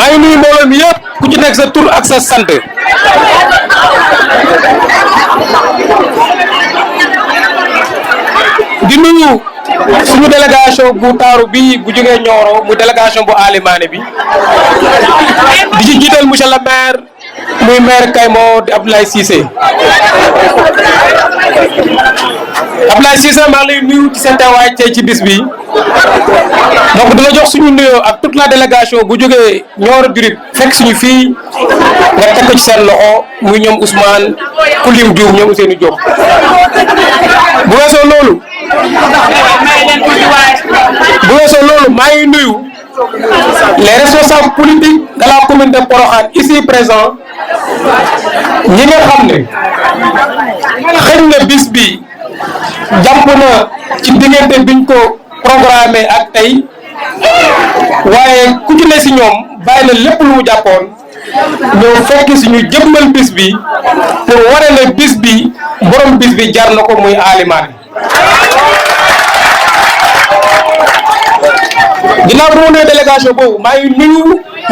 maa ngi nuyu mbooloo mi yëpp ku ci nekk sa tur ak sa sant di nuyu suñu délégation bu taaru bi bu jógee Nioro muy délégation bu Aly Mané bi di ci jiital monsieur le maire muy maire Kaymo di Abdoulaye Cissé Abdoulaye Cissé maa ngi lay nuyu ci seen teewaay tey ci bis bi donc dina jox suñu nuyoo ak toute la délégation bu jógee Nioro du Rip fekk suñu fii nga teg ko ci seen loxo muy ñoom Ousmane Koulim Diouf ñoom Ousseynou Diop bu weesoo loolu maa ngi nuyu les responsables politiques de la commune de Porokhane ici présents ñi nga xam ne xëy na bis bi jàpp na ci diggante biñ ko programmé ak tey waaye ku ci ne si ñoom bàyyi na lépp lu mu jàppoon ñoo fekk si ñu jëmmal bis bi pour wane ne bis bi borom bis bi jar na ko muy Aly Mané. ginnaaw bu ma nee délégation boobu maa ngi nuyu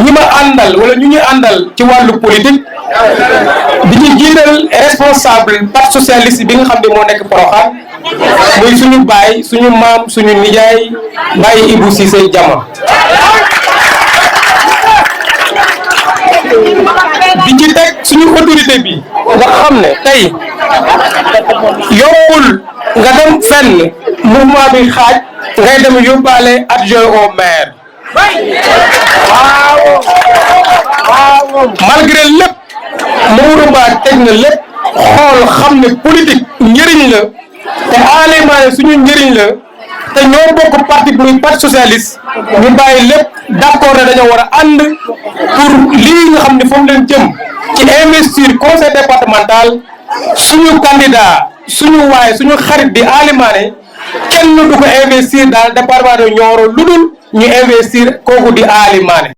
ñi ma àndal wala ñu ñuy àndal ci wàllu politique di ñu jiital responsable parti socialiste bi nga xam ne moo nekk Porokhane muy suñu baay suñu maam suñu nijaay Baye Ibou Cissé Jama di ci teg suñu autorité bi nga xam ne tey yombul nga dem fenn mouvement bi xaaj ngay dem yóbbaale adjoint au maire malgré lépp Maodo Ba teg na lépp xool xam ne politique njëriñ la te Aly Mané suñu njëriñ la te ñoo bokk parti muy parti socialiste ñu bàyyi lépp d'accord ne dañoo war a ànd pour lii nga xam ne foofu leen jëm ci investir conseil départemental suñu candidat suñu waay suñu xarit di Aly Mané kenn du ko investir dans le département de Nioro lu dul ñu investir kooku di Aly Mané